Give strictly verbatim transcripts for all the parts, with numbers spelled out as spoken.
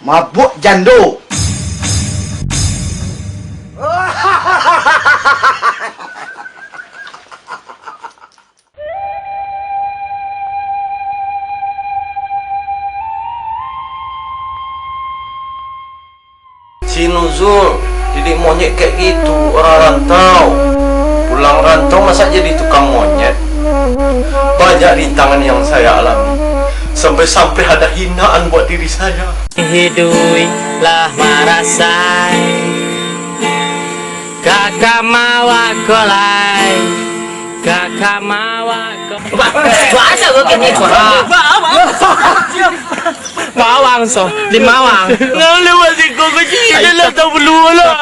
Mabuak jando. Si Nuzul, didik monyet kayak gitu, orang rantau. Pulang rantau masa jadi tukang monyet. Banyak rintangan yang saya alami. Sampai-sampai ada hinaan buat diri saya. Hiduiklah marasai, kakak mawa kolai, kakak mawa ko-, Ba-, ba-, ada kau kini kau. Mawang so, di Mawang. Nang lewat siko kau cik, dah lah tahu belum lah.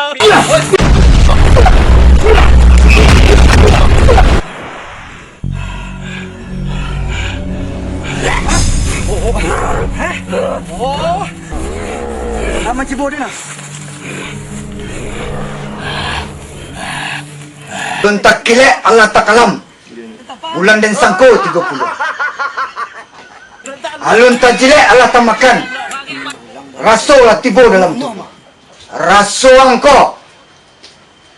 Alun takilek alah takalam. Bulan den sangko tigo puluah. Alun tajilek alah tamakan. Raso lah tibo dalam tubuah. Raso angko.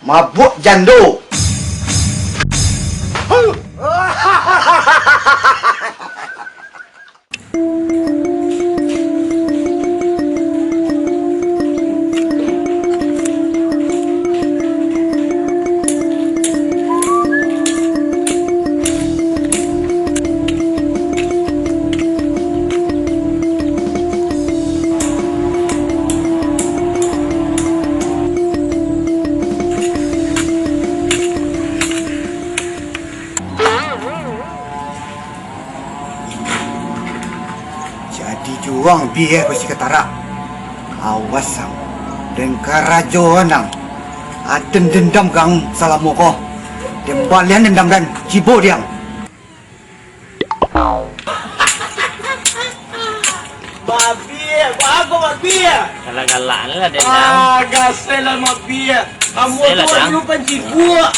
Mabuak jando. Jadi juo ang bieh ko si katarak. Awas ang, den karajoan ang. Aden dendam ka ang salamo ko. Den balian dendam den, cibo di ang. Mabia, bago mabia. Galak-galak ni lah dendam. Ah, gasai lah mabia. Ambo tu anu pancibuak.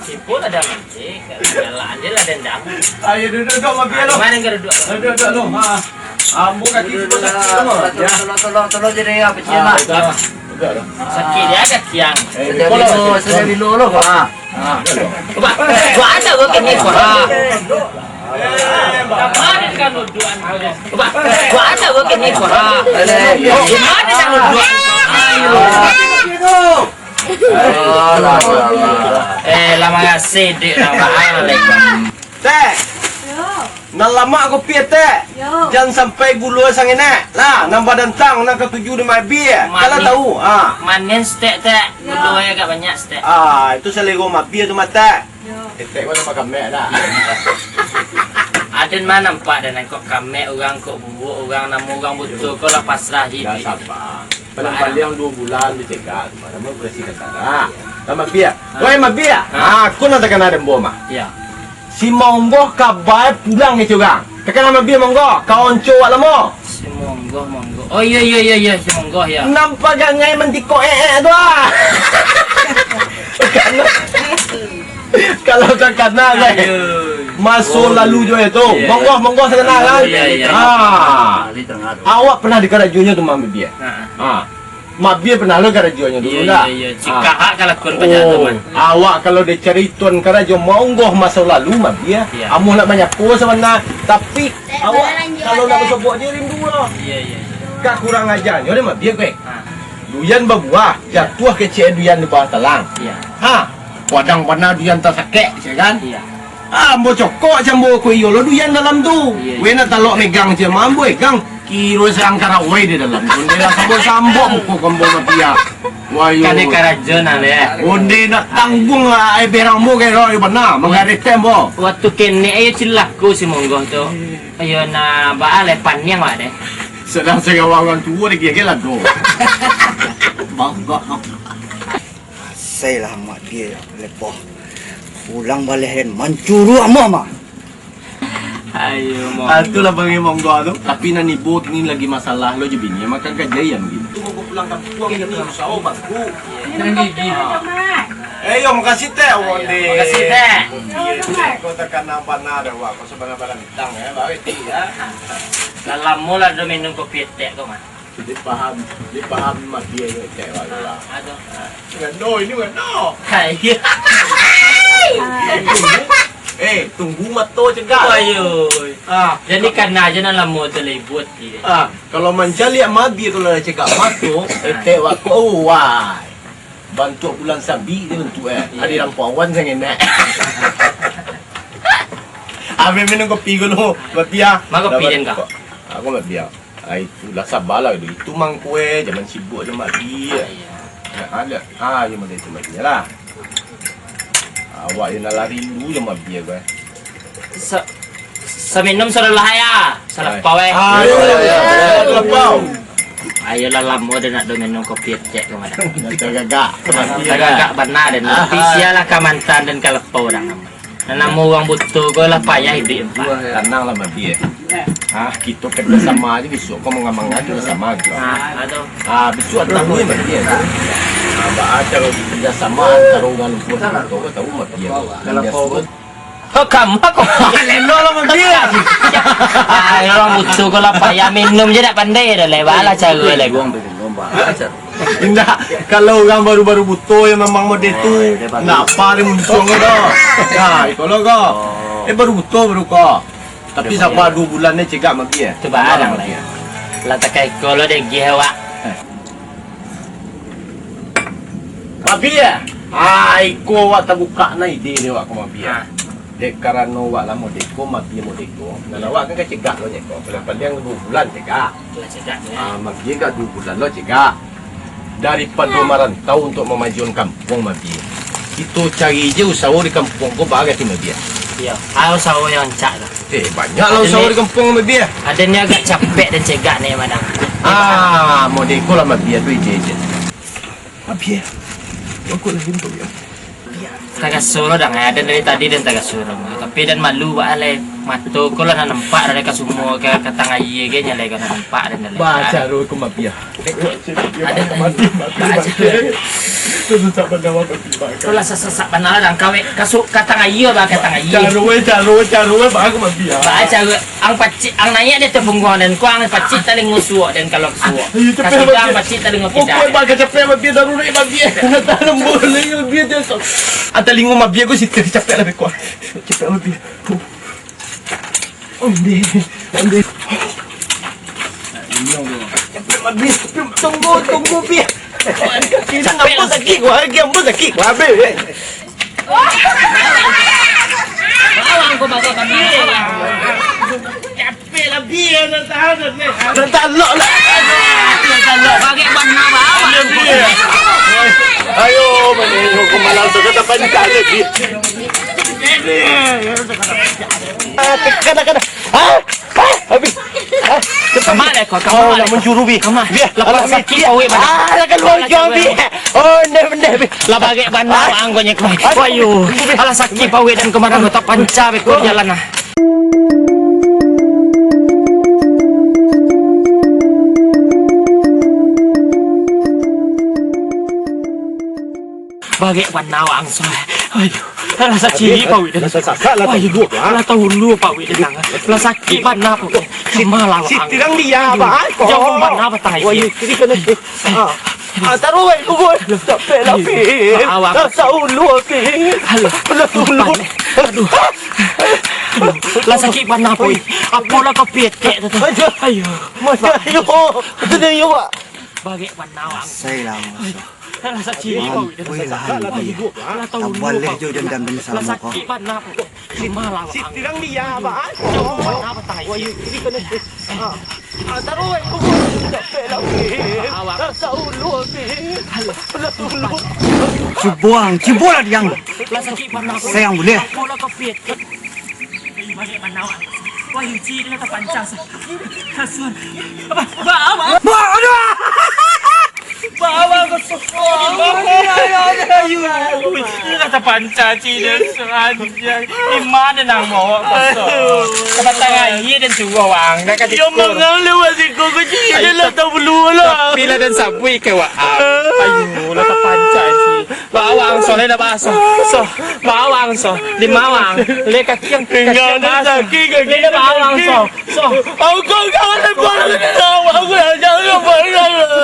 Cibo lah dah mancik. Galak-galak je lah dendam. Ayo duduk, duduk, mabia lo. Mari ka duduk. Duduk, duduk lo. Ha. Ambo kaki cibo sakik lo. Tolong, tolong, tolong, tolong, jadi apa sih, Mak? Duduk lo. Sakik dia kaki ang. Eh, sudah bilo, sudah bilo lo. Ha. Ha. Ba-, ba-, ada kau kini, ha. Ba-, ba-, ada kau kini, ha. Ayo. Eh, lah, makasih, Dik, lah, Mak. Tek. Yo. Nan lamak kopi, Tek. Yo. Jan sampai gulo sangenek. Lah, nan badantang, nan katuju di mabia. Kalau tahu, ha. Manis, Tek, Tek. Yo. Gulo agak banyak, Tek. Ah, itu selero mabia tu, Mak, Tek. Yo. Etek ko namo kamek dak? Aden mah nampak den kok kamek urang, kok buruak urang, namo urang buto ko lah pasrah hiduik. Dah sabar. Paling-paling duo bulan dicegak, namo operasi katarak. Lah mabia. Ha. Woi mabia. Ha. Ha, ko nan takana den mah. Yo. Si Monggoh kabai pulang kecek urang. Takana mabia Monggoh, ka onco wak lamo. Si Monggoh, Monggoh. Oh, iyo, iyo, iyo, iyo, si Monggoh, yo. Nan pagangai mantikok eek tu, ah. Kalau, kalau takana, kan. Aduh. Maso lalu juo tu. Iyo, iyo. Monggoh, Monggoh takana, kan. Iyo, iyo. Ah. Awak pernah dikarajonyo tu, Mambibia? Ha. Ah. Mabia pernah lo karajonyo dulu, ndak? Iyo, iyo, iyo. Cikak hak kalakuan paja tu, oh, man. Awak kalau dicaritoan karajo Monggoh maso lalu, Mabia. Iyo. Amuah nak manyapo sabana, tapi awak kalau nak basobok je rindu lo. Iyo, iyo, iyo. Ka kurang ajanyo deh, Mabia, kowe. Ha. Duyan babuah, iyo, jatuah kecek duyan di bawah talang. Iyo. Ha, padang bana duyan tasakek, cek kan? Iyo. Ah, ambo cokok cam ambo ko iyo lo duyan dalam tu. Iyo, iyo. Weh nak talok megang cam ambo egang. Kiro seang karawai di dalam tu. Onde lah sambok-sambok muko ko ambo mati ah. Wah, yo. Kade karajo nah, deh. Onde nak tangguang lah, eh, berang ambo kiro yo bana. Manggaretek ambo. Waktu kenek ayo cilako si Monggoh tu. Ayo na baa leh paniang wak deh. Sadang sagawang urang tuo dikira-kira lah tu. Bangga. Asailah amak dia lepoh. Pulang baleh den mancuru amak mah. Ayo, Monggoh. Ah, itulah bagi Monggoh tu. Tapi nan ibo kini lagi masalah lo je bini makan gaji ayam gini. Tu Monggoh pulang kampuang kini, usaho bangku. Nan gigi. Eh, yo, makasih, Tek. Ayo, makasih, Tek. Iya, Tek. Kau takana bana dah, wak. Kau sabana-bana bintang, ya, baik, ya. Lah lamo lah do minum kopi etek ko mah. Dipaham, dipaham mati aja cewek lah. Aduh. Ngano, ini ngano. Hai. Eh, tunggu, eh, tunggu mato cegak. Ayo. Ah. Jadi kana aja nan lamo talibut, iya. Ah, kalau mancaliak mabia kalau lah cegak mato, etek wak ko, oh, wai. Bantuak bulan sabik dia bantuak, eh. Iya. Adi lampu awan sangenek. Abih minum kopi dulu, mabia. Ma kopi den, Kak? Aku mabia. Ah, itulah, sabalah dulu. Itu mangko, eh, zaman sibuk zaman mabia. Ah, iya. Ah, ada. Ah, iyo, model tu mabia lah. Awak yo nak lari dulu zaman mabia ko, eh. Sa-, saminum sadolah ya. Salapau, eh. Ah, iyo, iyo, iyo. Salapau. Ayolah, lamo dah nak do minum kopi cek ka madan. Tagagak. Tagagak bana den. Tapi sialah ka mantan den ka lapau urang. Nan namo urang buto ko lah payah iduik, Pak. Tanang lah, mabia. Ah, kito kerja sama aja, bisuak ko mangamangan kerja sama gitu. Ah, aduh. Ah, bisuak tahu ya, mabia. Ah, baa caro kerja sama antaro urang lumpuah sarato ko tahu, mabia. Nan biaso. Oh, kamu kok. Lelo lah, mabia. Ah, urang buto ko lah payah, minum je dak pandai dah, leh. Baa lah caro, leh. Indak, kalau urang baru-baru buto yang memang model tu, ndak apa dia muncuang ko doh. Nah, iko lo ko. Eh, baru buto baru ko. Tapi sabar duo bulan ni cegak mabia. Tu barang lah, ya. Lah takai iko lo dek gih awak. Mabia. Ah, iko awak tabukak na ide dek awak ko, mabia. Ah. Dek karano awak lah model ko, mabia model ko. Nan awak kan ka cegak lo nyo ko. Paling-paling duo bulan cegak. Lah cegak, ya. Ah, mabia gak duo bulan lo cegak. Daripado marantau untuak mamajuan kampuang, mabia. Kito cari je usaho di kampuang ko, baa kecek mabia. Iyo, ah, usaho yang rancak tu. Eh, banyak lah usaho di kampuang, mabia. Ado ni agak capek dan cegak ni, madang. Ah, model ko lah, mabia, tu ide je. Mabia. Bagus lah, mabia. Tagaso lo, dang, eh. Den dari tadi den tagaso lo. Tapi den malu baa lai. Mato ko lah nak nampak dari ka sumua, ka, ka tangah aia ge, nyalai ka nak nampak den dari. Baa caro ko, mabia. Aden. Mati, mati, mati. Susah bana, mati, mati. Ko lah sasak bana lah, dang, kawek. Ka su-, ka tangah aia, baa ka tangah aia. Caro, eh, caro, caro, eh, baa ko, mabia. Baa caro. Ang pacik, ang naiak di ateh pungguang den, ko ang pacik talingo suok den kalau suok. Ayo, capek, mabia. Ka sudah ang pacik talingo kida. Pokok baa ka capek, mabia, darurat, mabia. Nak tahan lembu lai, mabia, dia sok. Ah, talingo mabia ko situ, capek lah, beko. Capek, mabia. Onde, onde. Capek, mabia, capek. Tunggu, tunggu, bia. Capek lah. Ambo sakik, gua lagi, ambo sakik, gua habis, eh. Bawang ko bagai bana. Capek lah, bia, nak tahan, nak tahan. Nak talok lah. Nak talok. Bagai bana, bawang. Ayo, mana ko malam tu, kata pancah lagi. Ah, kada, kada. Ah, ah, habis. Ah, cepat. Kama deh kau, kama. Oh, deh nak kau. Mencuru, Bi. Kama. Bi, lah, alah, Bi. Sakik, Bi. Pawik, mana? Ah, lah, kalua jo, Bi. Oh, ndeh, ndeh, Bi. Lah, bagai bana, ah, bang, kau nyek, Bi. Aduh. Wayu. Alah, sakik, pawik, dan kemarin kau tak panca, Bi, kau jalan, ah. Bagek bana wang so. Aduh, alah saciri pawik den. Lah sasak lah taulu, ah. Alah taulu pawik den. Lah sakik bana pawik. Malah wang. Sitirang dia, Abah, ah, kok. Jauah bana batang. Wah, iyo, kiri kanan. Ah. Ah, taruh, weh, kubur. Capek lah, Pi. Lah taulu, Pi. Alah, taulu. Aduh. Lah sakik bana pawik. Apolah kau pietek tu. Aduh. Ayo. Masa ayo. Betul yo, Pak. Bagek bana wang. Asai lah, Mas. Alah saciri pawik. Mampui lah, Mas. Alah taulu. Tabaleh jo dendam den samo ko. Lah sakik bana pawik. Malah wang. Sitirang dia, Abah. Jauah bana batang. Wah, iyo, kiri kanan. Ah, taruh, eh, kubur. Capek lah, Pi. Lah taulu, Pi. Lah taulu. Cubo ang, cubo lah diang. Lah sakik bana pawik. Sayang boleh. Apolah kau pietek. Bagek bana wang. Wah, Yuci, dia tapancang, sa. Kasuan. Apa? Ba, ba, ba, aduh. Ba, ba, kosong. Ayo, ayo, ayo. Dia tapancang, Ci, dia seranjang. Di mana nang bawa kosong? Ke batang aia dan suruh wang. Nak kasih. Dia mangang lewat siku kecil, dia lah tahu belua lah. Tapi lah dan sabui ke wak. Ayo, lah tapancang, Ci. Bawang so, leh dah bawang so. So, bawang so. Di mawang. Leh kaki yang, kaki yang bawang so. Leh dah bawang so. So. Aku kau kawan lepas aku dah tahu. Aku dah jauh lepas.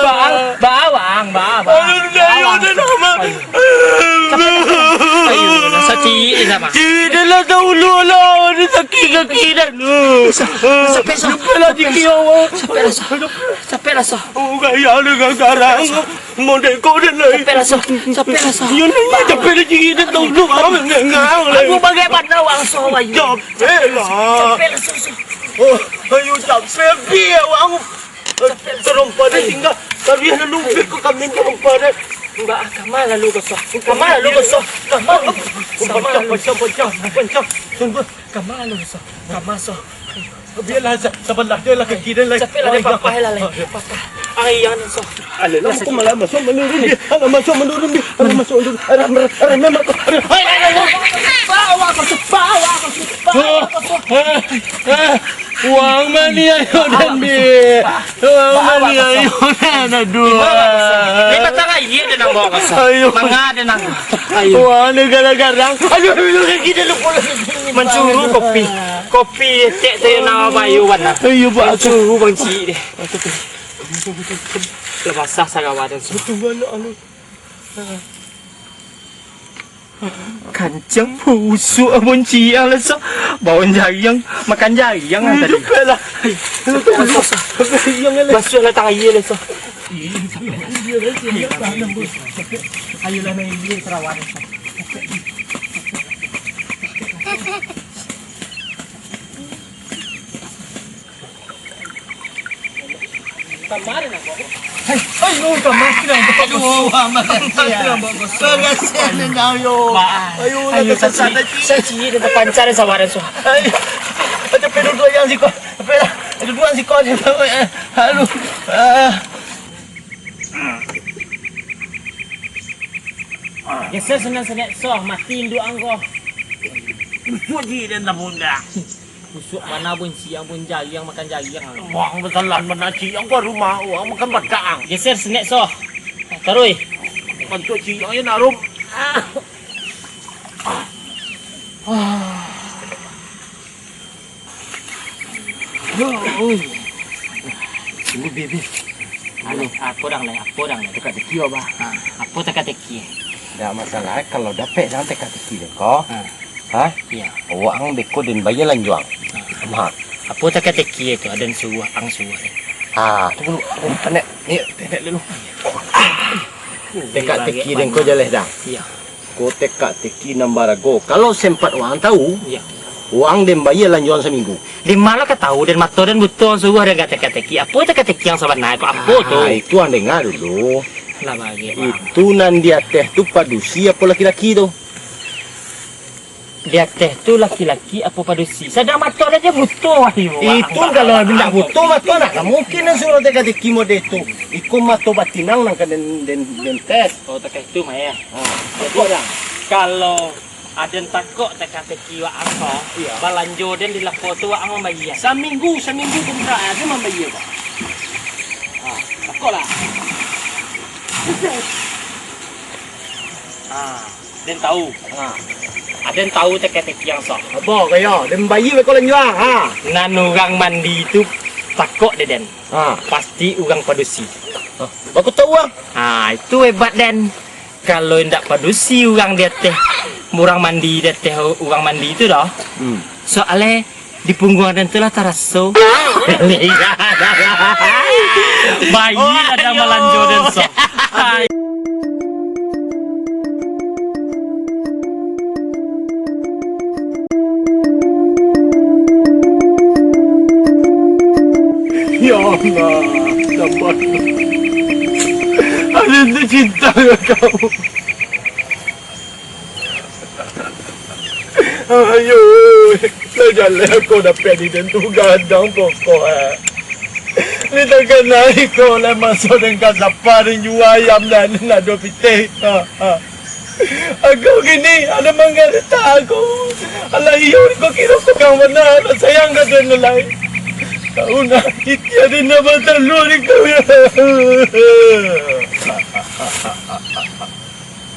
Bawang, bawang, bawang. Aduh, dah, ya udah nama. Ayo, dah, sakit, dah, Bang. Ciek dah lah tahu lu lah. Dia sakit kaki dah. Sampai, so. Sampai lah tinggi awak. Sampai lah, so. Sampai lah, so. Oh, gaya dengan garang. Model kau dan lain. Sampai lah, so. Sampai lah, so. Yo, ni, ni, capek lah, ciek dah tahu lu. Aku bagaimana, Wang, so, ayo. Capek lah. Sampai lah, so, so. Oh, ayo, capek, pi, Wang. Terompa dah tinggal. Tapi lalu, pi, kau kami terompa dah. Enggak, kama lalu kosong. Kama lalu kosong. Kama. Kama lalu. Pancang, pancang, pancang. Tunggu. Kama lalu kosong. Kama, so. Biarlah, sa-, sabalah je lah kaki dia lah. Capek lah, dia papah lah, lai. Papah. Ai, jangan, so. Alah, lah, aku malah masuk menurun dia. Alah, masuk menurun dia. Alah, masuk menurun. Alah, alah, alah, memang kau. Alah, alah, alah, alah. Bawa aku, bawa aku, bawa aku. Eh, eh, Wang mani ayo dan bi. Wang mani ayo dan, aduh. Ni batang aia dia nang bawa kosong. Ayo. Manga dia nang. Ayo. Wang ni garang-garang. Aduh, aduh, aduh, kaki dia lupa. Mancuru kopi. Kopi cek tu yang nama bayu warna. Ayo, Pak. Mancuru bang cik deh. Lah basah sarawa dan su. Betul banget, anu. Kancang busuk abon ciang lah, so. Baun jariang, makan jariang lah tadi. Duduk lah. Jariang lah. Basuh lah tangan iya lah, so. Ayolah, main dia terawan. Kamari nak buat. Hai, ayo, kamari nak buat. Aduh, amat. Kamari nak buat kosong. Kasihan ni, ayo. Ayo, ayo, nak saksi, saksi dia terpancar sawaran suah. Ayo. Ada peduk dua yang siko. Apa lah? Ada dua siko ni. Aduh. Ah. Geser senang senek soh, mati induak angko. Usut ji dan tabunda. Usut bana bun siang bun jariang makan jariang. Wang basalah bana ciang ko rumah, wang makan padang. Geser senek soh. Taruih. Bantuak ciang je nak rum. Ah. Ah. Tunggu, Bi, Bi. Anu, apo dang lai, apo dang lai? Teka-teki, Bah. Ha, apo teka-teki? Ndak masalah, kalau dapek dang teka-teki dek ko. Ha. Ha? Iya. Awak ang beko den bayia lanjuang. Ha. Mak. Apo teka-teki tu? Aden suruah, ang suruah. Ha, tunggu dulu. Aden, ni, tengok dulu. Teka-teki den ko jaleh dang. Iya. Ko teka-teki nan barago. Kalau sempat waang tahu, iya, waang den bayia lanjuang saminggu. Di ma lo ka tahu, den mato den buto, suruah den ka teka-teki. Apo teka-teki yang sabana ko? Apo tu? Ah, itu ang dengar dulu. Lah bagi, Bang. Itu nan di ateh tu padusi apo laki-laki tu? Di ateh tu laki-laki apo padusi? Sadang mato den je buto, ayo, Bang. Itu kalau indak buto mato, nah, mungkin nan suruah teka-teki model tu. Iko mato batinang nan ka den, den, den tes. Oh, teka itu mah, ya. Ha, takok dah. Kalau aden takok teka-teki waang ko, iya, balanjo den di lapo tu waang mambayia. Saminggu, saminggu kontrak aden mambayia, Pak. Ha, takoklah. Ha, den tahu. Ha. Aden tahu teka-teki yang so. Apo kayo, den bayia beko lanjuang. Ha. Nan urang mandi tu takok dek den. Ha. Pasti urang padusi. Ha. Bako tahu, Bang? Ha, itu hebat den. Kalau indak padusi urang di ateh, urang mandi di ateh urang mandi tu doh. Hmm. Soalnyo di pungguang den tu lah taraso. Bayia lah dah malanjo den so. Ya Allah, sabar. Aden tu cinta ka kau. Ayo, lah jaleh ko dapek di den tu gadang pokok, eh. Ni takana iko lah maso den ka sapa den jua ayam dan ado pitih. Ha, ha. Aku kini ada manggaretak aku. Alah iyo, kau kira kau yang mana? Nak sayang kau dan lain. Tahu nak, ikhtiar dia nak batalua ni kau ya.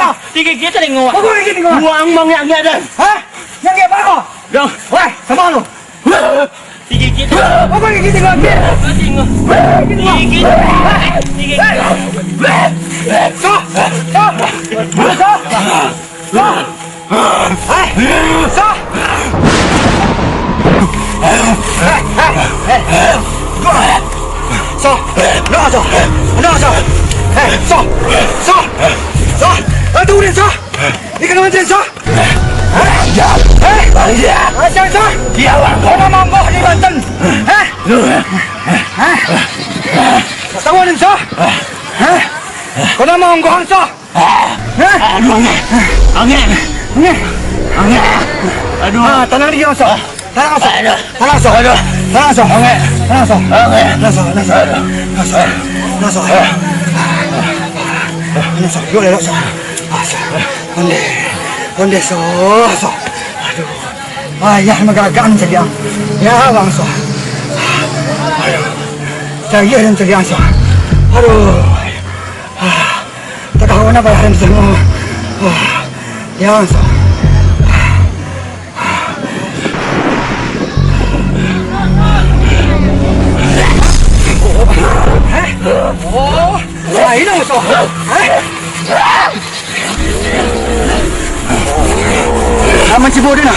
Sia! Digigit telingo. Apo gigit telingo? Buang mangek-ngek den. Hah? Yang dia apa? Dong. Weh, sama lu. Digigit. Apo gigit telingo? Gigit telingo. Gigit. Digigit. Digigit. Sah! Sah! Sah! Sah! Hei! Sah! Hei, hei, hei. Sah! Nak sah! Nak sah! Hei, sah! Sah! Sah! Bantu den, sah! Ikan manten, sah! Hei! Hei! Aja, sah! Kau nak manggoh di Banten? Hei! Hei! Tahu den, sah? Hei! Kau nak manggoh, sah? Hah? Aduh, angek. Angek. Angek. Angek. Aduh. Ah, tanang dikit, Sah. Tanang, Sah. Aduh. Tanang, Sah. Aduh. Tanang, Sah. Angek. Tanang, Sah. Angek. Tanang, Sah. Aduh. Tanang, Sah. Tanang, Sah. Tanang, Sah. Yuk, yuk, Sah. Ondeh, ondeh, so, so. Aduh, payah magagak mancaliak. Yo, bang, so. Aduh, caliak den caliak, so. Aduh, ah, tak tahu napa yang sama. Ah, yo, so. Eh? Oh, lain dong, so. Eh? Aman cibo dia nak.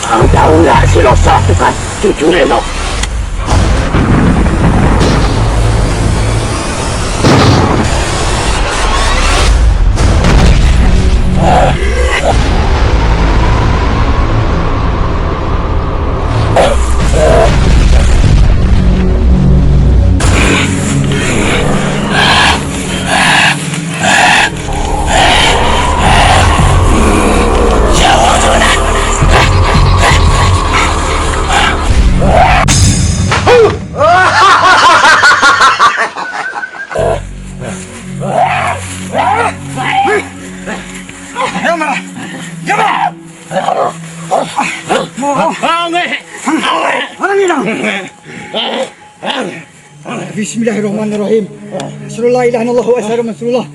Ang tahu lah, si Losoh tu kan cucu Reno. Bismillahirrahmanirrahim. Asyhadu an la ilaha illallah wa asyhadu anna Rasulullah.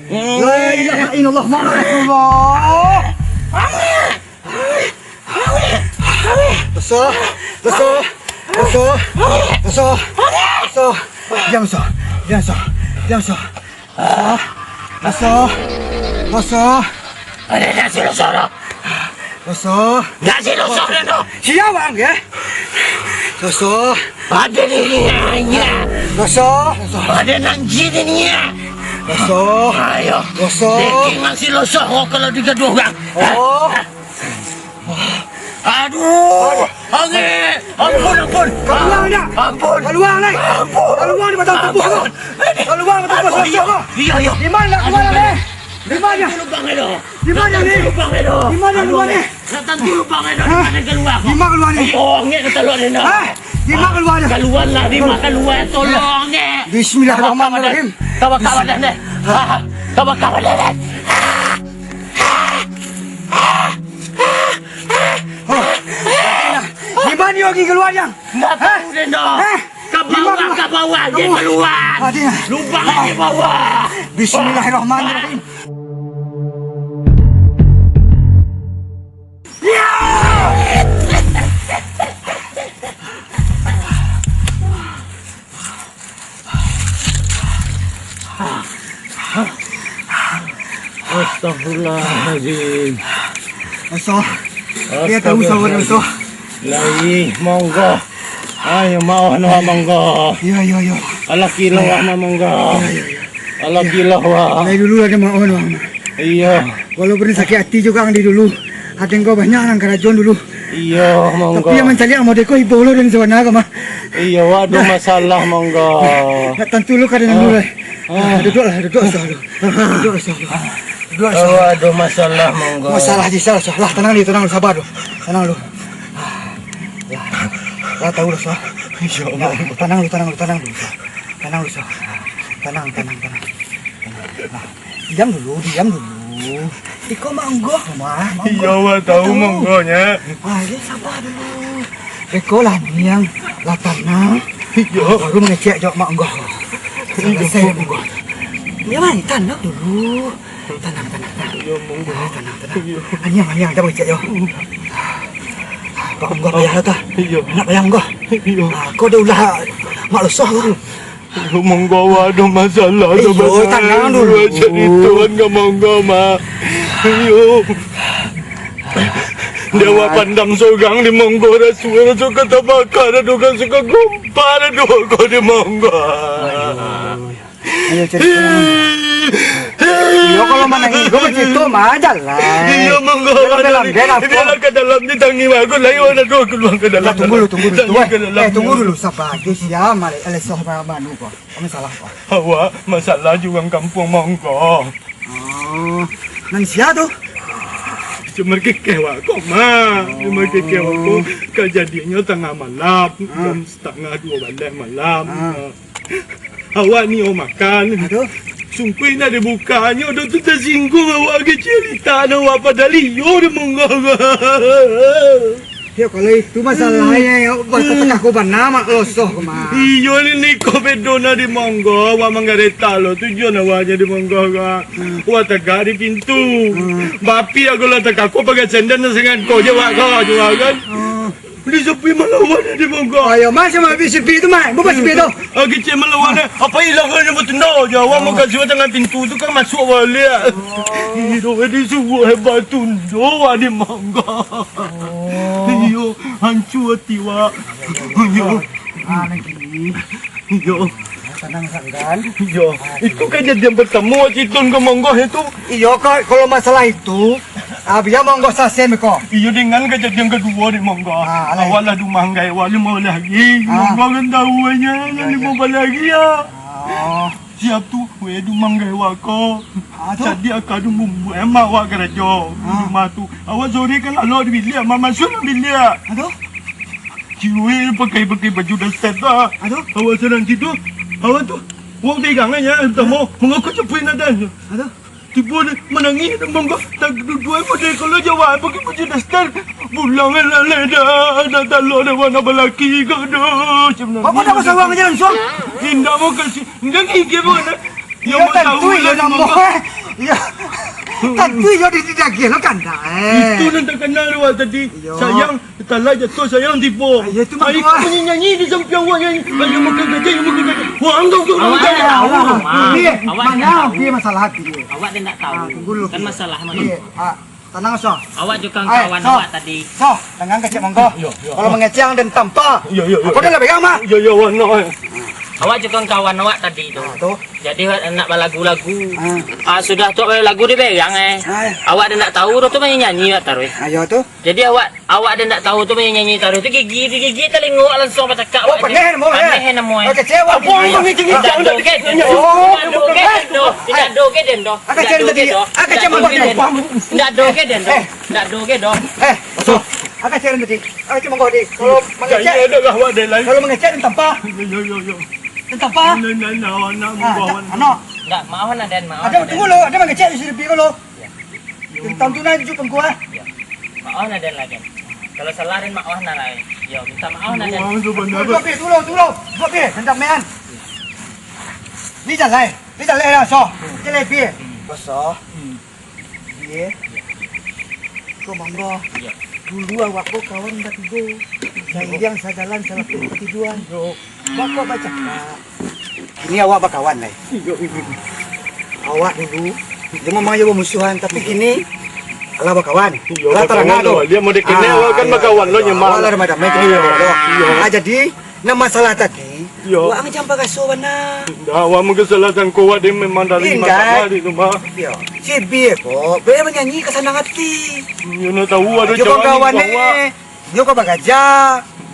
La ilaha illallah Muhammad Rasulullah. Losoh, Losoh, Losoh, Losoh, Losoh. Diam, Losoh. Diam, Losoh. Diam, Losoh. Losoh, Losoh, Losoh. Ada nasi Losoh, no? Losoh. Nasi Losoh, no? Siapa, ya? Losoh. Ada di ni, ya. Losoh, Losoh. Ada nan jin ni, ya. Losoh. Ayo. Losoh. Daging nasi Losoh, oh, kalau digaduh, Bang. Oh. Aduh, angin. Ampun, ampun. Kaluar, Nak. Ampun. Kaluar, Nak. Ampun. Kaluar di batang tubuh tu. Ampun. Kaluar di batang tubuh. Ampun, iyo. Iyo, iyo. Di mana nak kaluar, Nak? Di mana? Tantu lubang itu. Di mana ni? Tantu lubang itu. Di mana lubang ni? Aduh, tantu lubang itu. Hah? Di mana kaluar? Di mana kaluar ni? Oh, angin ketelok ni, Nak. Hah? Di mana kaluar ni? Kaluar lah, di mana kaluar? Tolong, angin. Bismillahirrahmanirrahim. Kawan-kawan dah, dah. Ah, kawan-kawan dah, dah. Di mana angin kaluar, Yang? Ndak tahu den doh. Hah? Ka bawah, ka bawah, angin kaluar. Lubang di bawah. Bismillahirrahmanirrahim. Astagfirullahaladzim. Losoh. Dia tahu sabar, Losoh. Lai, monggo. Ayo, maoh no, monggo. Iyo, iyo, iyo. Alah kilo, wah, mah, monggo. Iyo, iyo, iyo. Alah kilo, wah. Lai dulu lah, maoh no, mah. Iyo. Walaupun sakik hati juo ang di dulu. Hati angkau banyak nan karajoan dulu. Iyo, monggo. Tapi yang mancaliak model ko ibo lo dan sabana ko mah. Iyo, waduh, masalah, monggo. Nak tantu lo ka den dulu, eh. Ah. Duduaklah, duduak sah lo. Duduak sah lo. Duduak sah. Waduh, masalah, monggo. Masalah di sah, sah. Lah, tanang dulu, tanang dulu, sabar dulu. Tanang dulu. Lah, lah tahu lo sah. Insya Allah. Lah, tanang dulu, tanang dulu, tanang dulu, sah. Tanang dulu, sah. Tanang, tanang, tanang. Tanang. Lah. Diam dulu, diam dulu. Iko Mak Unggoh, Mak. Mak Unggoh. Iyo, wah, tahu Mak Unggoh nyo. Ah, iyo, sabar dulu. Beko lah ni yang lah tanang. Iyo. Baru mangecek jo Mak Unggoh. Iyo. Salasai Mak Unggoh. Ni mah, tanang dulu. Tanang, tanang, tanang. Iyo, Mak Unggoh. Ah, tanang, tanang. Iyo. Anyang, anyang, dah mangecek yo. Mak Unggoh payah lah tu. Iyo. Nak payah Unggoh. Iyo. Ah, kau dah ulah Mak Losoh tu. Iyo, Mak Unggoh, wah, ado masalah. Iyo, sabananyo tanang dulu. Buek carito kan ka Mak Unggoh, Mak. Iyo. Dek awak pandam sorang di Mak Unggoh, raso-raso ka tabaka, dah tu ka suka gompa, dah tu ka di Mak Unggoh. Ayo, carito. Iyo, kalau manangih, kau bacarito mah, jalai. Iyo, Mak Unggoh, lambai-lambai lah, bialah ka dalam ni, tangih bagus, lai awak nak kaluar ka dalam. Tunggu dulu, tunggu dulu, tunggu, eh. Tunggu dulu, sabar. Dia siap, Mak Losoh, Mak Unggoh. Kami salah, Pak. Awak masalah jo urang kampuang, Mak Unggoh. Oh, nan sia tu? Cuma kekeh wak ko, Ma. Cuma kekeh wak ko. Kajadiannyo tangah malam, jam satangah duo baleh malam. Ah. Awak nio makan. Aduh. Sungkuih nak dibukanyo, dah tu tasingguang awak kecek litak nan awak padahal iyo di mangga. Yo, kalau itu masalahnyo, yo, buat takah ko bana, mak losoh ko, Mak. Iyo, ni, ni ko bedo na di mangga, awak manggaretak lo, tujuan awaknyo di mangga, Kak. Hmm. Awak tagak di pintu. Hmm. Bapi ago lah takah ko pakai sendal nan sangat ko je, awak ka, juo kan. Hmm. Beli sepi malawan di mangga. Ayo, Mak, sama beli sepi tu, Mak. Buka sepi tu. Ah, kecek malawan, eh. Apa ilang kan yang bertunda je. Awak makasih tangan pintu tu kan masuk balik. Oh. Iyo, eh, disuruh hebat tundo, awak di mangga. Oh. Iyo, hancur hati, wak. Iyo. Ah, lagi. Iyo. Tenang, Sanggan. Iyo. Itu kajadian pertama, Citun, ka mangga itu. Iyo, Kak, kalau masalah itu, ah, biar mangga sasen ko. Iyo, dengan kajadian kedua di mangga. Ah, alai. Awak lah dumanggai, awak limo baleh lagi. Ah. Mangga kan tahu aja, iya, limo baleh lagi ya. Oh. Siap tu, weh, dumanggai awak ko. Ah, tu? Jadi, aka tu bumbu, emak awak karajo. Ah. Rumah tu. Awak sore kan lalu di bilik, mama suruh bilik. Aduh. Ciwe pakai, pakai baju daster tu. Aduh. Awak sadang tidur. Awak tu, wong pegang aja, utama. Mengaku cepuin adan. Aduh. Tibo ni, manangih, mangga, tak duduk, model kalau jawab, pakai baju daster. Pulang lah, lah, dah, dah, talok dah, mana balaki kau dah. Apa dah kau sawang aja langsung? Indak mau kasih, indak gigi pun. Iyo, tantu iyo namo. Iyo. Tantu iyo di, di daging lo kandak, eh. Itu nan takana awak tadi. Iyo. Sayang, talah jatuh, sayang tibo. Ah, iyo, itu mah. Ai, kau nyanyi di sampiang awak nyanyi. Ayo makan gajah, ayo makan gajah. Wah, anggap tu. Awak ndak tahu, Mak. Awak ndak tahu. Mana dia masalah hati dia? Awak ndak tahu. Ah, tunggu dulu. Kan masalah, Mak. Iya, ah, tenang, Soh. Awak jo kawan-kawan awak tadi. Soh, tenang kecek mangga. Iyo, iyo. Kalau mangecek den tampa. Iyo, iyo, iyo. Aku dah lah pegang, Mak. Iyo, iyo, wah, no, eh. Awak jo kawan-kawan awak tadi tu. Ah, tu. Jadi, awak nak balagu-lagu. Ah. Ah, sudah tu lagu dipegang, eh. Ah. Awak dah ndak tahu tu, tu main nyanyi awak taruih. Ayo tu. Jadi, awak, awak dah ndak tahu tu main nyanyi taruih tu, gigi, digigi talingo langsung bacakak. Oh, awak paneh namo, eh? Paneh namo, eh. Oh, kecewa. Apa yang mengicing-icing? Ndak ado ke den. Ndak ado ke den doh. Ndak ado ke den doh. Ndak ado ke den doh. Ndak ado ke den doh. Eh. Ndak ado ke doh. Eh, Soh. Aka cek den tadi. Aka cek mangga tadi. Kalau mangecek, kalau mangecek den tampa. Yo, yo, yo, yo. Den tampa. Nah, nah, nah, nah, ah, mangga, tak, wan. Ano. Ndak, maoh nah, den, maoh nah, den. Ado, tunggu lo, ado mangecek di sini, pi lo. Yo. Den tantu nah, juk pangku, ah. Yo. Maoh nah, den, lah, den. Kalau salah, den, maoh nah, lah. Yo, minta maoh nah, den. Maoh tu benar. Duduk, pi, tunggu lo, tunggu lo. Duduk, pi, den tak main. Ni jalai. Ni jalai lah, Soh. Jalai, pi. Bosoh. Bia, ko mangga. Iyo. Dulu awak ko kawan batigo. Sairiang sajalan salapeh batiduan. Iyo. Bako bacakak. Kini awak bakawan lai. Iyo, iyo. Awak dulu, dia memang iyo bamusuhan, tapi kini alah bakawan. Iyo, alah bakawan tarang lo. Dia mau dikini awak kan bakawan lo, nyemak. Awak lah damai-damai kini lo. Iyo. Ah, jadi, Nah, masalah tadi, iyo, awak jan baraso bana. Indak, awak mungkin salah sangko, awak dek memang dari masa di rumah. Iyo. Si Bia ko, bia manyanyi ka sanang ati. Iyo, nak tahu ado jo kawan ni, awak. Iyo, ko bagaja.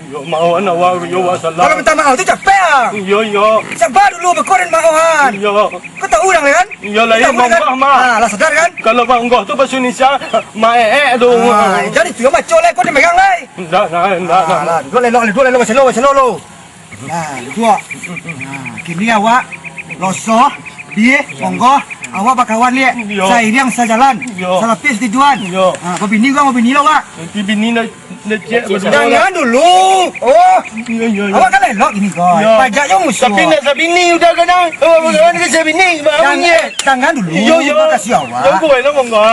Iyo, maoh awak, iyo, awak salah. Kalau minta maoh tu capek ah. Iyo, iyo. Saba dulu, beko den maoh an. Iyo. Ko tahu urang lai kan? Iyo, lai mangga mah. Ah, lah sadar kan? Kalau mangga tu bahasa Indonesia, maeek tu. Ah, jadi tu yo maco lai, ko dimegang lai. Indak, indak, indak, indak. Alah, duduak elok, duduak elok, baselo, baselo lo. Nah, duduak. Nah, kini awak losoh, bia, monggo, awak bakawan liak. Iyo. Sairiang sajalan, iyo, salapeh satijuan. Iyo. Ha, babini urang, babini lo awak. Nanti bini nak, nak cek. Jangan dulu. Oh. Iyo, iyo, iyo. Awak kan elok gini, Goy. Iyo. Pajak jo musuh. Tapi nak sabini udah kadang. Oh, bakawan ke sabini, baru nyek. Jangan dulu. Iyo, iyo. Makasih awak. Jangan buai lah, monggo.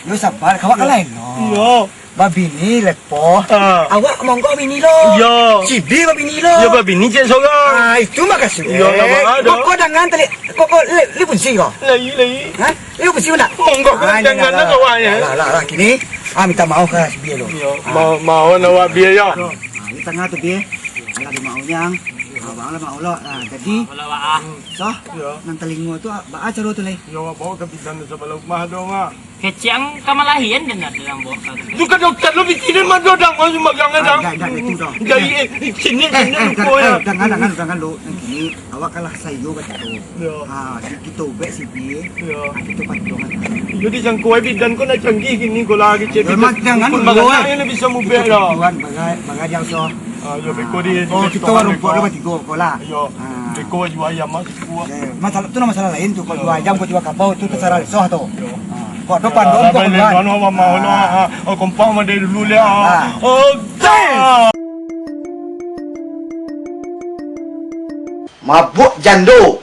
Yo sabar, awak kan elok. Iyo. Babini lepoh. Ah. Awak monggo bini lo. Iyo. Cibi babini lo. Iyo, babini cek sorang. Ah, itu makasih. Iyo, nama ada. Kok, kok dangan tadi, kok, kok li, li punsi ko? Lai, lai. Ha? Li punsi nak? Monggo, ah, jangan lah, kawan, ya. Lah, lah, lah, kini, ah, minta maoh ka si Bia lo. Iyo, ah, ma-, maoh awak Bia, yo. Yo. Ah, di tangah tu, Bia. Alah, di maoh nyang. Ah, Bang lah, Bang, Allah. Nah, jadi, Bang, Allah, Bang. Soh, Yo. Nan talingo tu, ah, baa caro tu, lai? Yo, bawa ka bidan tu sabalah rumah tu, Mak. Kecek ang ka malahian den ado dalam bawah ka tu. Tu ka dokter lo, pikiran mah tu, dang, mah sumbarangan, Ah, dang. Dah, dah, dah, itu dah. Jadi, eh, sini, Eh, sini, eh, lupa, dah, ya. eh, jangan, jangan, jangan, lo. Nan kini, awak kalah sayo, kata tu. Yo. Ha, si-, kito ubek sipil, Yo. ha, kito patuang. Jadi, jangko ai bidan ko nak canggih kini ko lah, kecek Yo, bidan. Mak, jangan Dukun dulu, baranak eh. Yo, nak bisa mubek Kito lah. patuang, bagai, bagai dia, so. Ah, yo, beko di, Oh, di kito restoran warung beko. Pok lo batigo ko lah. Yo. Ah. Beko jual ayam mah siku ah. Ya, masalah tu lah masalah lain tu. Kok Yo. jual ayam, kok jual kabau tu terserah soh tu. Yo. Ah. Kok ada Ya, pandang lah, kok balik buat. Anu, mama, Ah. lah, ah. Oh, kompak mah dari dulu lah. Ah. Oh, dah. Mabuk jando.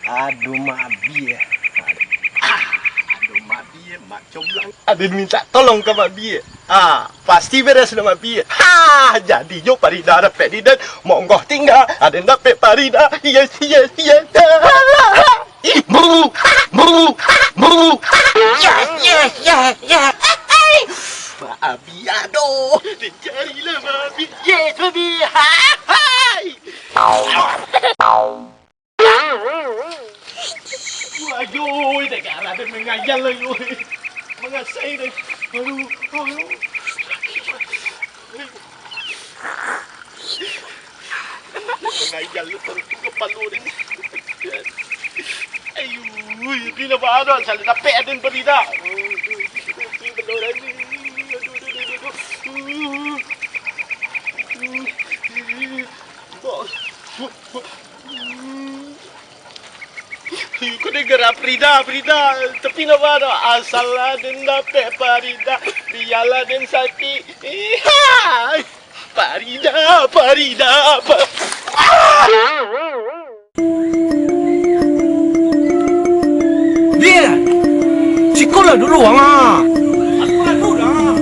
Aduh, Mak Bia. Ah, aduh, Mak Bia, Mak Comblang. Aden minta tolong ka Mak Bia. Ah, pasti beres lah, Mak Bia. Ha, jadi jo Parida dapek di den. Monggo tingga, aden dapek Parida. Yes, yes, yes. Ih, bu, bu, bu. Yes, yes, yes, yes. Mak Bia doh. Dicarilah Mak Bia. Yes, Mak Bia. Hai, hai. Waduh, dah garah dah mangayal lagi, oi. Mangasai dah. Aduh, aduh. Mangayal tu, tu kapalo dia ni. Ayuh, bila baado, salah dapek aden Parida. Aduh, aduh, aduh, aduh. Ko dengara Parida, Parida, tapi napa tu? Asal lah den dapek Parida, bialah den sakik. Ihai! Parida, Parida, pa-, ah! Dia! Sikolah dulu, Wang, ah! Aku lalu dah!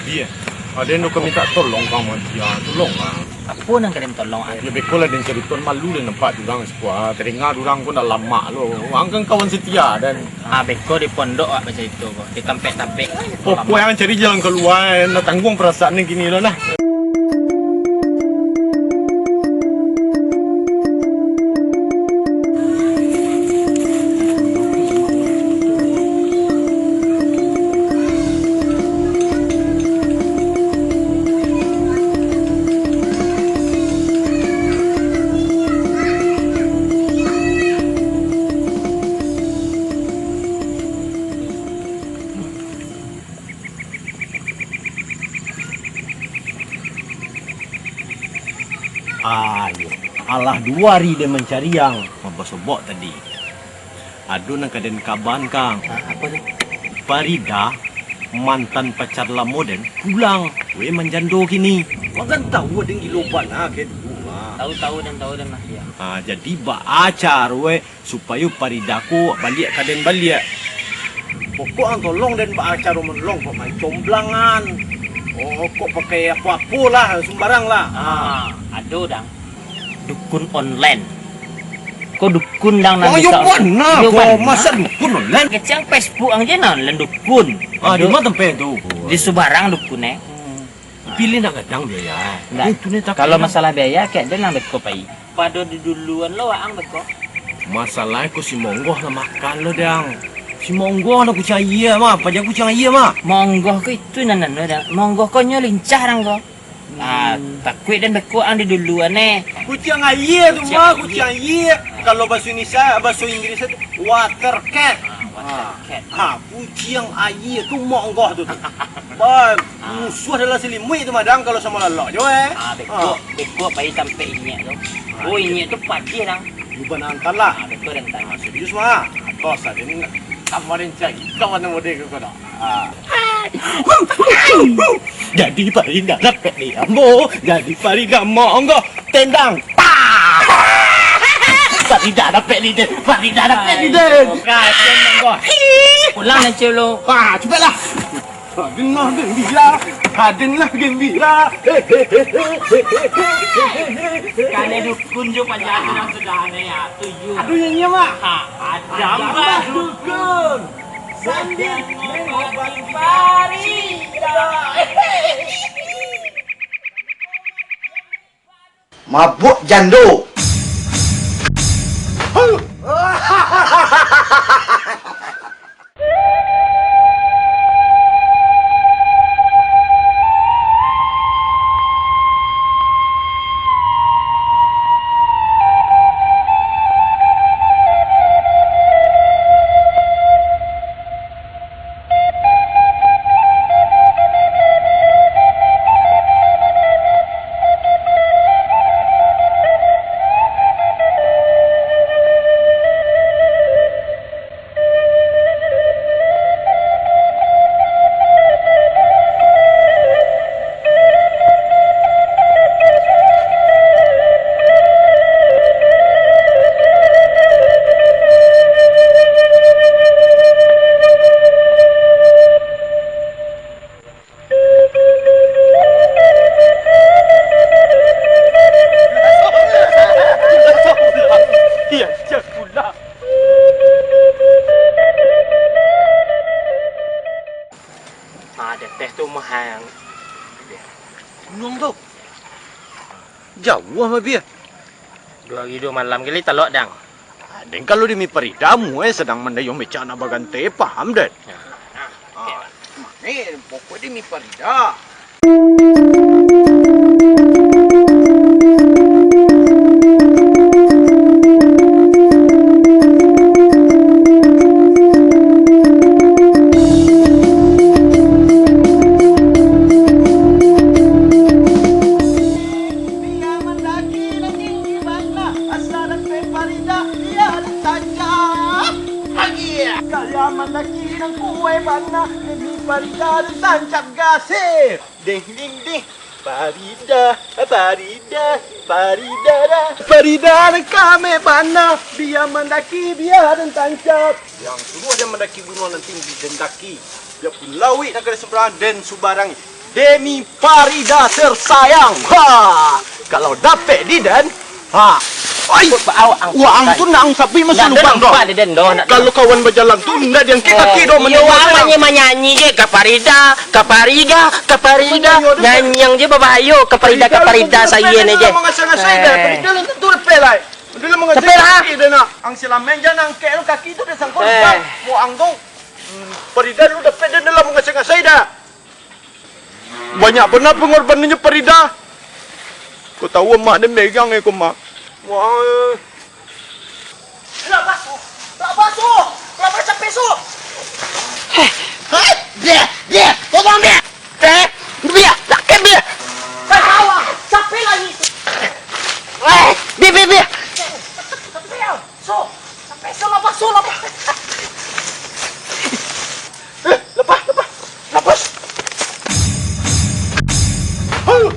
Bia, aden tu ka minta tolong ka Mak Bia, tolong lah. Apo nan ka den tolong, ah? Yo, beko lah den carito, malu den nampak urang siko, ah, tadanga urang ko ndak lamak lo. Ang kan kawan setia den. Ah, beko di pondok awak bacarito ko, di tampek-tampek. Pokok ang cari jalan kalua, eh, nak tangguang parasaan den kini lo nah. Ah, iyo. Alah duo ari den mancari ang, mabasobok tadi. Ado nan ka den kabakan, Kang. Ah, apo tu? Parida, mantan pacar lamo den, pulang. Weh, manjando kini. Wang kan tahu aden gilo bana kek dulu, ah. Tahu, tahu, den tahu, den lah, iyo. Ah, jadi baa caro, weh, supayo Parida ko baliak ka den baliak. Pokok ang tolong den baa caro manolong, kok main comblangan. Oh, kok pakai apo-apo lah, sumbarang lah. Ah, ado, Dang. Dukun online. Ko dukun, Dang, nan Oh, yo bisa bana, Yo ko bana. Masa dukun online? Kecek ang Facebook ang je nan online dukun. Ah, di Ado. Ma tampek tu? Di subarang dukun, eh. Pilih nak gadang biaya. Ndak. Itu ni tapi Kalau dah. Masalah biaya, kek den lah beko pai. Pado di duluan lo waang beko. Masalah ko si Monggoh lah makan lo, Dang. Si Monggoh lah kuciang aia mah, paja kuciang aia mah. Monggoh ko itu nan anu dah. Monggoh ko nyo lincah dang ko. Ah, takuik den beko ang di dulu aneh. Kuciang aia tu mah, kuciang aia. Kalau baso Indonesia, baso Inggris tu water cat. Ah, water cat. Ha, kuciang aia tu monggoh tu. Ba, musuah dalam salimuik tu mah dang kalau samo lalok jo, eh. Ah, beko, beko pai sampai inyek tu. Oh, inyek tu padih dang. Uban angkan lah. Ah, beko dan tadi. Serius mah. Atos aden kamarin cari kawan model ko dah. Ah. Jadi Farida dapek di ambo, jadi Farida monggoh tendang. Tah! Farida dapek di den, Farida dapek di den. Pulang lah, Celo. Ah, cepatlah. Aden lah gembira, aden lah gembira. Kanai dukun jo paja nan sudah aneh ya, tuju. Aduh, nyanyi, Mak. Ha, ada Mbah Dukun. Sandi mengobati Farida. Mabuk jando. Iya, siap pula. Ah, di ateh tu mah ang. Gunuang tu. Jauah mah, Bia. Duo hari duo malam kali talok, dang. Ah, den kalau demi Farida, amuah sadang mandayuang becak nak baganti, paham, den? Nah, nah. Ah, mane, pokok demi Farida. Bia mandaki nan tinggi bana, asa dapek Farida, bia ditancap. Agia. Gaya mandaki nan kuwaik bana, demi Farida ditancap gasir. Ding, ding, ding. Farida, Farida, Farida dah. Farida nan kameh bana, bia mandaki, bia den tancap. Yang suruah den mandaki gunuang nan tinggi, den daki. Biapun lauik nan ka di sambarang, den subarangi. Demi Farida tersayang. Ha! Kalau dapek di den, ha. Oi. Awak ang-, wah, ang tu nak ang sapi masuk lubang doh. Kalau kawan bajalan tu, ndak diangkek kaki doh. Iyo, wah, manyanyi, manyanyi je, ka Farida, ka Farida, ka Farida. Nyanyiang je babahayo, ka Farida, ka Farida, sayo ni je. Farida lah tentu dapek. Farida lah tentu dapek lah. Dulu mangasuh kaki dah nak. Ang silamen jan angkek lu kaki tu dah sangkut lubang. Mau ang tu. Hmm, Farida dulu dapek dia dalam mangasuh-ngasuh dah. Banyak bana pangorbanannyo Farida. Kau tahu mak dia megang eh, kau mak. Wah. Lah basuh. Lah basuh. Lah basuh. Hei, dia, dia. Tolong dia. Eh, biar, sakit biar. Eh, awak, capek lagi. Eh, biar, biar, biar. Capek, so, capek, so, lepas, so, lepas. Eh, lepas, lepas, lepas. Aduh.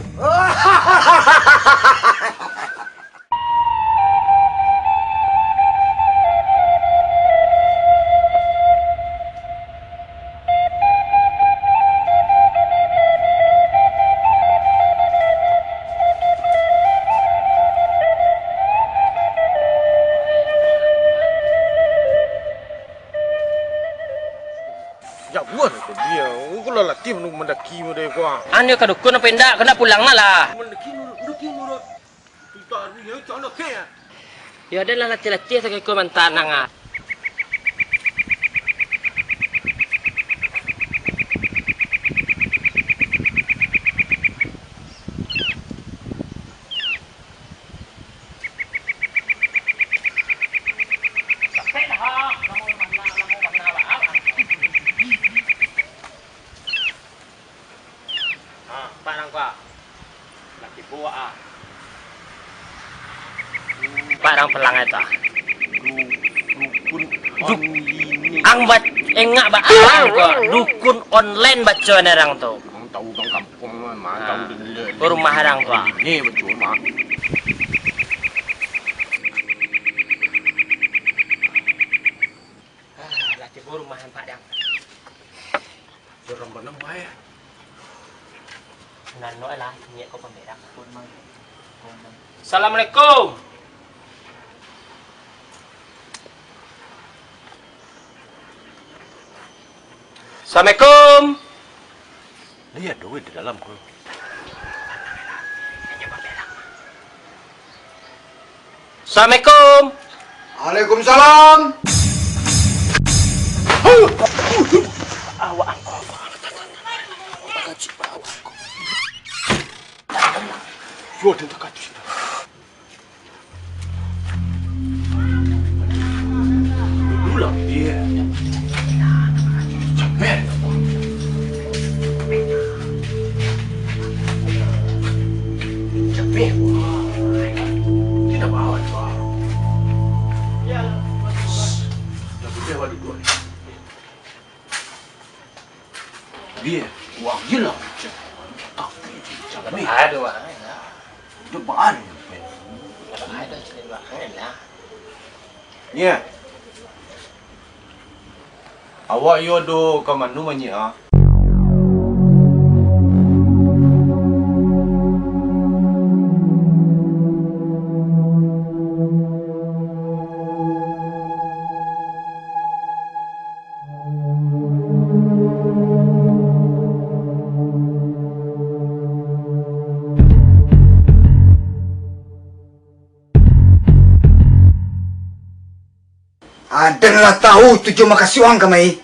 Jauah lah tadi ya. Aku lah latih mandaki model ko ah. Anu ka dukun apa indak? Kena pulang lah. Mandaki nurut, mandaki nurut. Yo, den lah latih-latih sakiko mantanang ah. Pak Dang Pelang itu ah. Dukun Duk-, only ni. Ang bat-, engak ba-, ang ko, dukun online baco ni orang tu. Ang tahu urang kampuang mah, ang tahu dendek. Rumah orang tu ah. Ni baco mah. Ah, lah tibo rumah nampak dang. Seram bana, Mai. Nano lah, inyiak ko pamberak. Assalamualaikum. Assalamualaikum. Lihat duit di dalam ko. Assalamualaikum. Waalaikumsalam. Awak angko. Yo, den takatuih. Dulu lah, dia. Capek. Capek. Dia nak bawa tu. Dah boleh awak duduk ni. Dia, wang je lah. Tapi, capek. Aduh, wang je lah. Dia baan. Ada cerita lah. Nyiak. Awak iyo do ka mano mah, Nyiak, ah? Aden lah tahu tujuan makasuik ang kamari.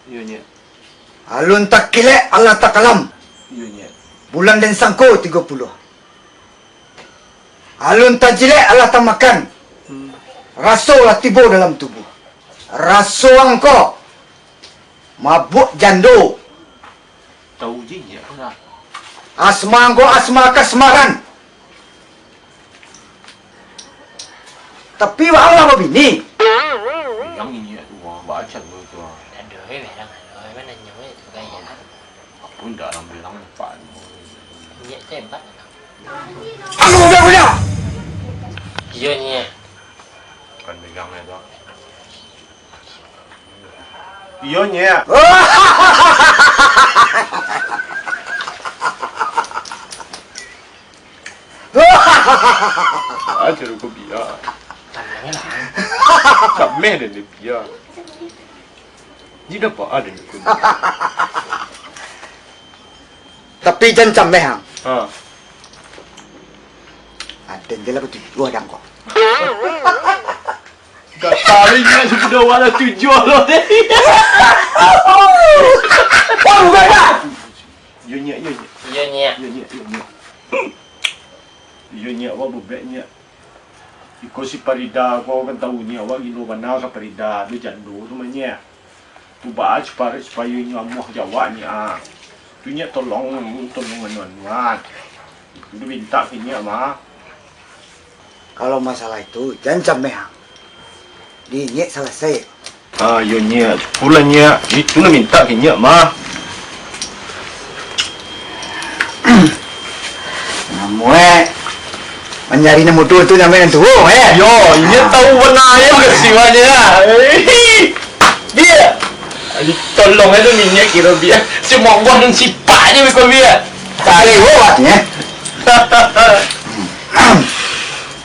Iyo, Nyiak. Alun takilek alah takalam. Iyo, Nyiak. Bulan den sangko tigo puluah. Alun tajilek alah tamakan. Hmm. Raso lah tibo dalam tubuh. Raso ang ko mabuak jando. Tahu je, Nyiak, lah. Asma ang ko asma kasmaran. Tapi waang lah babini. Yang ini tu, wah, baca dulu tu, wah. Aduh, eh, merang, aduh, eh, mana nyawa itu gaya. Apa ndak orang bilang, Pak? Nyiak tembak, memang. Aku udah punya. Iyo, Nyiak. Bukan pegang itu. Iyo, Nyiak. Aja lu kau biar. Tanang lah. Cameh dan dia biar. Ni dah apa ada ni kau? Tapi jan cameh, ang. Ha. Aden je lah batujuah dang ko. Gak tahu ingat sudah wala tujuah lo deh. Wah, bukan dah. Yo, Nyiak, yo, Nyiak. Yo, Nyiak. Yo, Nyiak, yo, Nyiak. Yo, Nyiak, awak bebek, Nyiak. Iko si Parida ko kan tahu, Nyiak, awak gilo bana ka Parida, tu jando tu mah, Nyiak. Tu baa supaya, supaya inyo amuah jo awak, Nyiak, ah. Tu Nyiak tolong, tolong anu-anuan. Tu mintak ka Nyiak mah. Kalau masalah itu, jan cameh, ah. Di Nyiak salasai. Ah, yo, Nyiak. Pulang, Nyiak. Itu lah mintak ka Nyiak mah. Namuah, eh. Mancari nan mudo tu namo nan tuo, eh. Yo, inyo tahu bana yo, makasih banyak. Dia. Tolong aja minyak kira biar. Si monggoh dan sipak aja biko biar. Cari awak ni, eh.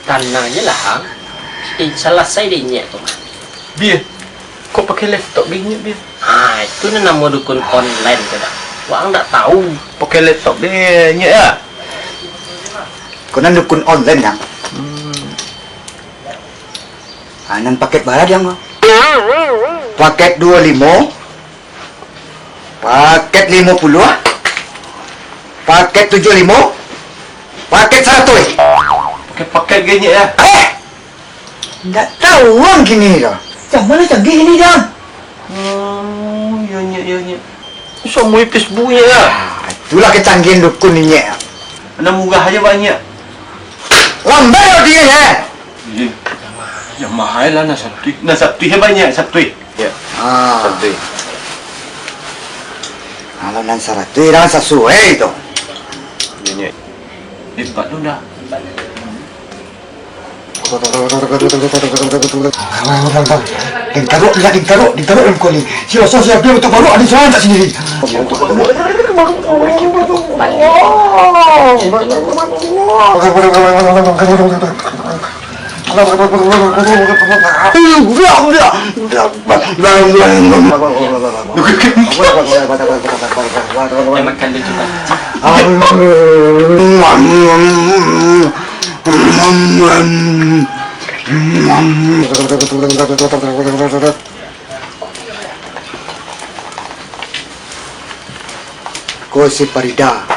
Tanang je lah, Ang. Eh, salasai dek inyiak tu mah. Bia, kok pakai laptop dek inyiak, Bia? Ah, itu nan namo dukun online tu dah. Waang ndak tahu. Pakai laptop dek inyiak, ya? Kok nan dukun online, Ang? Hmm. Ah, nan paket bara, Ang? Paket duo limo, paket limo puluah, paket tujuah limo, paket saratuih. Paket-paket dek inyiak, ya? Eh! Ndak tahu ang kini ko. Zaman lah canggih kini, Ang. Oh, iyo, Nyiak, iyo, Nyiak. Samo Facebook, Nyiak, ya? Ah, itulah kecanggihan dukun, Nyiak. Nan murah aja banyak. Lambai odi, eh. Iyo. Nan mahal lah, nan satuih. Nan satuih banyak, satuih. Yo. Ah. Satuih. Kalau nan saratuih dah sasuai tu. Iyo, Nyiak. Hebat tu dah. Deng taruak, deng taruak, deng taruak dalam kuali. Si Roso, si Abdul, untuak baruak, ado surang tak sandiri. Ko si Parida.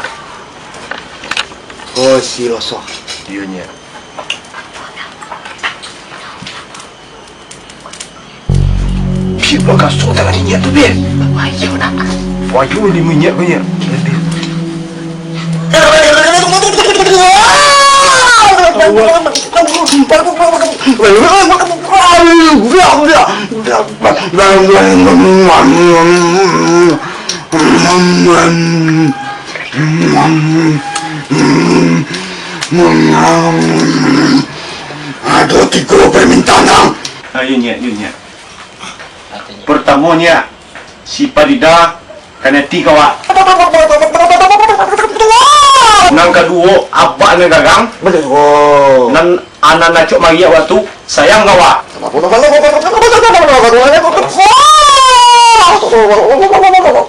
Ko si Roso. Iyo, Nyiak. Biak bagaso tangan Nyiak tu, Biak. Payo, nak. Payo limo Nyiak ko, Nyiak. Ado tigo parmintaan, Ang. Ayo, Nyiak, yo, Nyiak. Pertamo, Nyiak, si Parida kanai ati ka awak. Nan kaduo, abak nan gagang. Nan anak acok mariak wakatu sayang ka awak.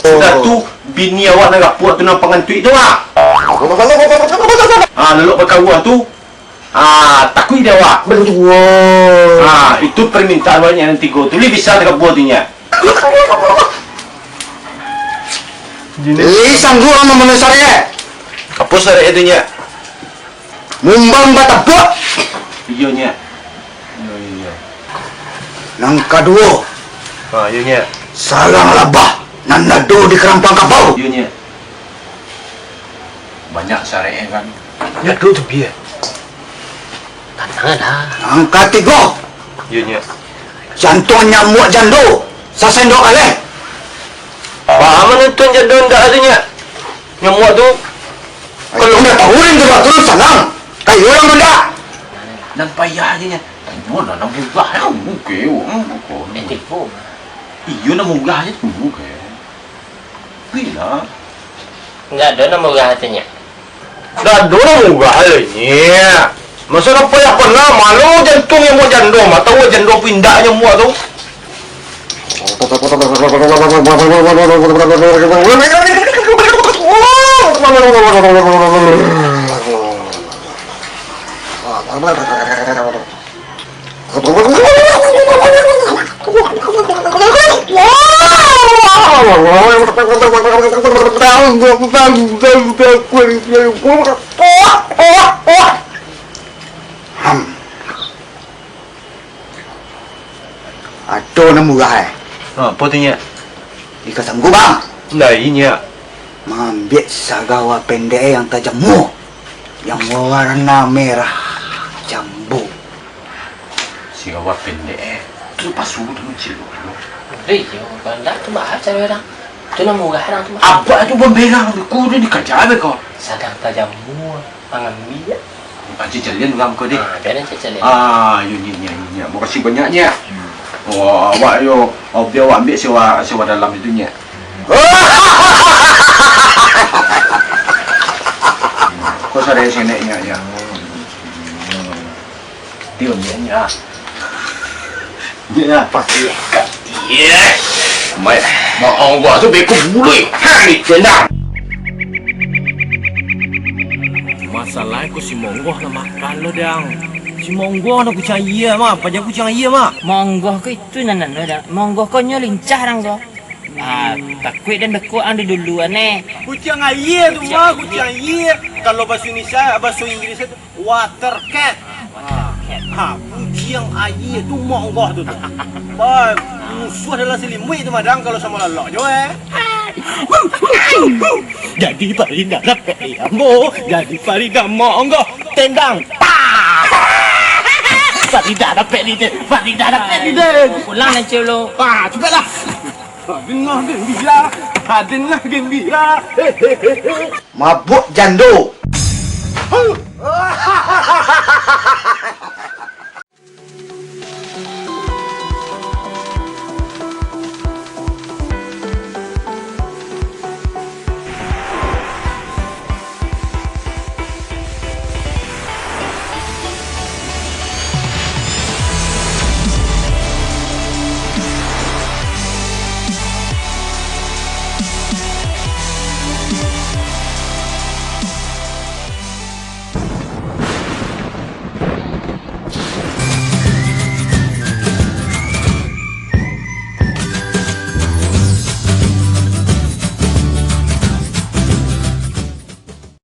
Sudah tu, bini awak nan rapuak tu, nan pangantuik tu, ah. Ah, lalok bakaua tu, ah, takuik dek awak. Batua. Ah, itu permintaan awak nan tigo tu. Lai bisa takabua tu, Nyiak. Lai sanggup mamenuhi saraik. Apo saraik tu, Nyiak? Mumbang batabuak. Iyo, Nyiak. Iyo, iyo, iyo. Nan kaduo. Ha, iyo, Nyiak. Sarang labah nan ado di karampang kabau. Iyo, Nyiak. Banyak saraik kan. Nyiak tu tu, Biak. Tanang lah. Nan katigo. Iyo, Nyiak. Jantuang nyamuak jando sasendok kaleh. Paham mah tuan jando ndak ado, Nyiak? Nyamuak tu. Kalau ndak tahu, den tu batul sanang. Kayo urang tu ndak. Nan payah aja, Nyiak. Tanyo lah, nan murah, Nyiak. Oke, oke. Eh, tipu. Iyo, nan murah aja. Oke. Bila? Ndak ado nan murah tu, Nyiak. Ndak ado nan murah lai, Nyiak. Masa nan payah pernah, malu jantuang nyamuak jando, mah tahu jando pindah nyamuak tu. Ham. Ado nan murah, eh. Ha, apo tu, Nyiak? Iko sanggup, Bang? Lai, Nyiak. Maambiak sagawa pendek, eh, yang tajamua, yang warna merah jambu. Sagawa pendek, eh. Tu pasu tu kecil tu. Iyo, bandak tu mahal caro urang. Tu nan murah urang tu, Bang. Abak tu bamberang, ku tu dikaja be ko. Sadang tajamua. Pangambiak. Aji calian urang ko deh. Ah, biaran calian. Ah, yo, Nyiak, Nyiak, Nyiak. Makasih banyak, Nyiak. Hmm. Wah, awak yo, oh, bia awak ambiak sewa, sewa dalam itu, Nyiak. Ko sadai sinek, Nyiak, Nyiak. Diam, Nyiak, Nyiak. Nyiak, Nyiak. Pasti. Iyo. Mai, maong gua tu beko bului. Ha, ditendang. Masalah ko si Monggoh lah makan lo, Dang. Si Monggoh nak kucing aia mah, paja kucing aia mah. Monggoh ko itu nan anu, Dang. Monggoh ko nyo lincah, Dang, ko. Ah, takuik den beko ang di dulu, aneh. Kucing aia tu mah, kucing aia. Kalau bahasa Indonesia, bahasa Inggris tu, water cat. Ah, water cat. Ha, kucing aia tu monggoh tu, tu. Ba, musuh dalam salimuik tu, Madang, kalau samo lalok jo, eh. Jadi pari dalam pek ambo, jadi pari dalam monggoh, tendang. Pah! Faridah dapek ni, Den. Faridah dapek ni, Den. Pulang lah, Cik, lu. Ah, cepatlah. Adinlah gembira, adinlah gembira. He, he, he, he. Mabuk jando.